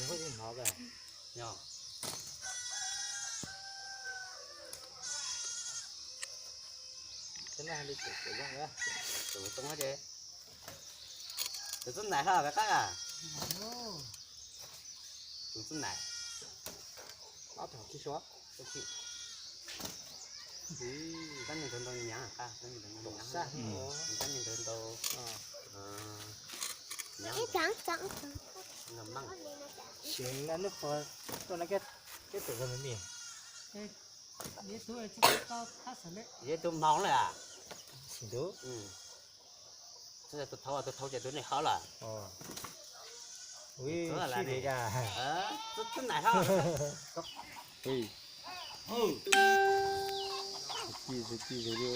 Hnov, hnov. Nyo. Tus tub, tus tub nais hlo peb qab a. Tus tub nais. Ob tug khi suav. Tab nis ntawd ntau nyaav, tab nis ntawd ntau nyaav, tab nis ntawd ntau nyaav. Sim na nub qhuav tuaj na, keb tus zog me me. Yog ib tug hmoov lawm a. Sim ntub. Tus thaud, tus thaud ces tus nej hov lawm. Ui, sib li cas. Tub nais hov. Ci, ci zoo li.